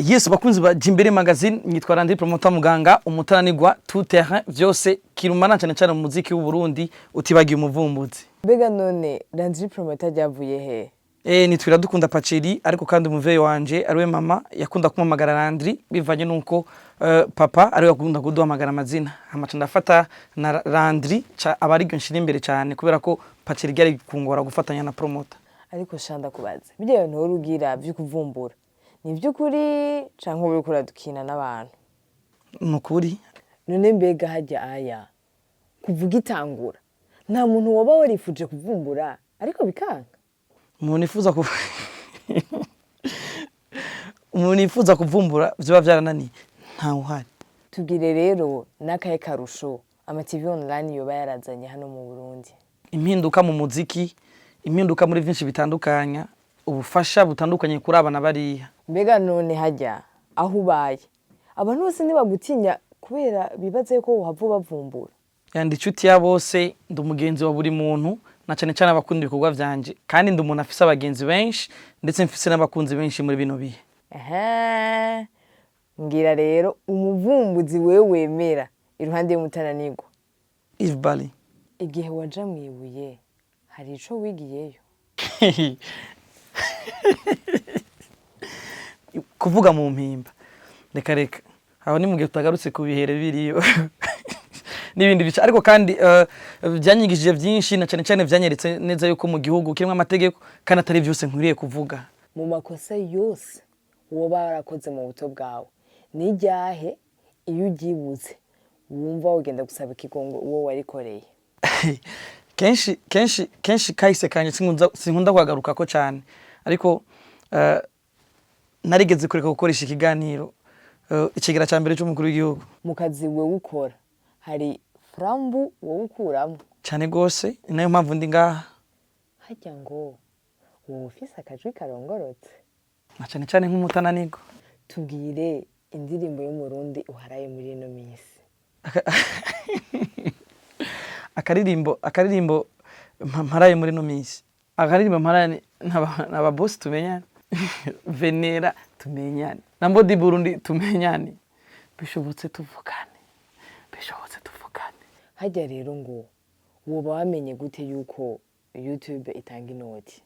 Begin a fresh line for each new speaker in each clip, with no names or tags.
Yes, bakunzi ba Jimbere Magazine, nitwa Landry Promoter Muganga, umutananirwa tout terrain, vyose kirumana, cyane cyane mu muziki w'u Burundi, utibagiye umuvumbuzi.
Mbega none Landry Promoter ryavuye he?
Nitwa Iradukunda Paceri, ariko kandi umuvyeyi wanje, ariwe mama, yakunda kumpamagara Landry bivanye nuko papa ariwe yakunda kuduhamagara amazina. Hamaca ndafata na Landry ca aba ariryo nshira imbere cyane, kubera ko Paceri ryari kungora gufatanya na Promoter.
Ariko sha, ndakubaza, birya bintu wari ugira vyo kuvumbura ni ivy'ukuri canke uba uriko uradukina n'abantu?
Nukuri.
None mbega harya aya kuva ugitangura nta muntu woba warifuje kuvumbura ariko bikanka?
Umuntu yifuza kuvumbura vyoba vyarananiye, ntawe uhari.
Tubwire rero, n'akahe karusho ama TV online yoba yarazanye hano mu Burundi?
Impinduka mu muziki, impinduka muri vyinshi bitandukanya, ubufasha butandukanye kuri aba na bariya.
Mbega none harya aho ubaye abantu bose ntibagutinya kubera bibaza yuko wohava ubavumbura?
Yandi inshuti ya bose, ndi umugenzi wa buri muntu, na cyane cyane abakunda ibikorwa vyanje, kandi ndi umuntu afise abagenzi benshi, ndetse mfise n'abakunzi benshi muri bino bihe.
Ehe, mbwira rero umuvumbuzi wewe wemera iruhande y'umutananirwa.
Yves Bali.
Igihe waja mwibuye hari ico wigiyeyo?
Kuvuga mu mpimba, reka reka, aho ni mu gihe tutagarutse ku bihere biriyo n'ibindi bice. Ariko kandi byanyigishije byinshi, na cyane cyane byanyeretse neza yuko mu gihugu kirimo amategeko kandi atari byose nkwiriye kuvuga.
Mu makosa yose woba warakoze mu buto bwawe, ni iryahe iyo uryibutse wumva wogenda gusaba ikigongo uwo warikoreye?
Kenshi kenshi kenshi kahise kanje sinkunda kuhagarukako cyane, ariko narigeze kureka gukoresha ikiganiro ikigera cya mbere cy'umukuru w'igihugu.
Mu kazi wewe ukora hari frambu wowe ukuramo?
Cyane rwose, ni nayo mpamvu ndi ngaha.
Harya ngo wowe ufise akajwi karongorotse?
Na cyane cyane nk'umutananirwa.
Tubwire indirimbo y'umurundi uharaye muri ino minsi.
Akaririmbo mparaye muri ino minsi, akaririmbo mparaye n'aba boss tumenyane, Venera tumenyane, na Mbodi Burundi tumenyane, bishobotse tuvugane, bishobotse tuvugane.
Harya rero ngo woba wamenye gute yuko YouTube itanga inoti?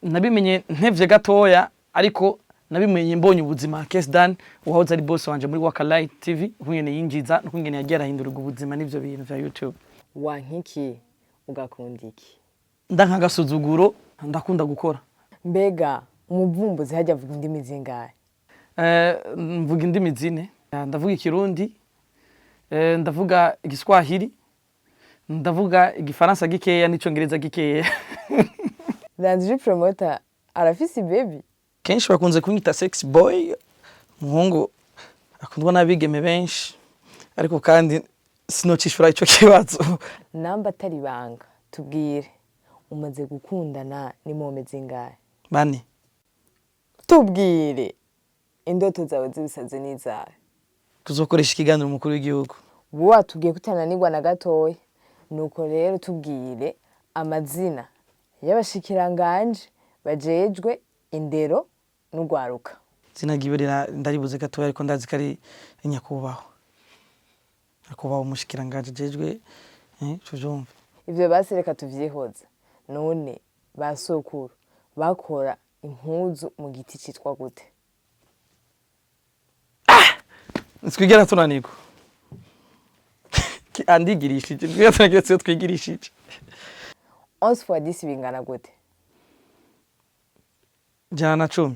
Nabimenye ntevye gatoya, ariko nabimenye mbonye ubuzima Case Dan, wahoze ari boss wanje muri Waka Light TV, ukungene yinjiza n'ukungene yagiye arahindurirwa ubuzima n'ivyo bintu vya YouTube.
Wankiki ugakunda iki?
Ndanka agasuzuguro, ndakunda gukora.
Mbega umuvumbuzi harya avuga indimi zingahe?
Mvuga indimi zine. Ndavuga Ikirundi, ndavuga Igiswahili, ndavuga Igifaransa gikeya n'Icongereza gikeya.
Landry Promoter arafise ibebi?
Kenshi bakunze kunyita sex boy, umuhungu akundwa n'abigeme benshi, ariko kandi sinocishura ico kibazo.
Namba atari ibanga, tubwire, umaze gukundana n'impome zingahe?
Bane.
Tubwire, indoto zawe z'ibisazi n'izahe?
Tuzokoresha ikiganiro umukuru w'igihugu.
Ubu watubwiye ko utananirwa na gatoya, nuko rero tubwire amazina y'abashikiranganje bajejwe indero n'urwaruka.
Izina ryiwe ndaribuze gatoya, ariko ndazi ko ari nyakubahwa umushikiranganji ajejwe, tuvyumve.
Ivyo basi reka tuvyihoze. None ba sokuru bakora impuzu mu giti citwa gute?
Twigera tunanirwa. Andigirishije, twigera tunanirwa, siyo twigirishije.
11 fois 10 bingana gute?
110.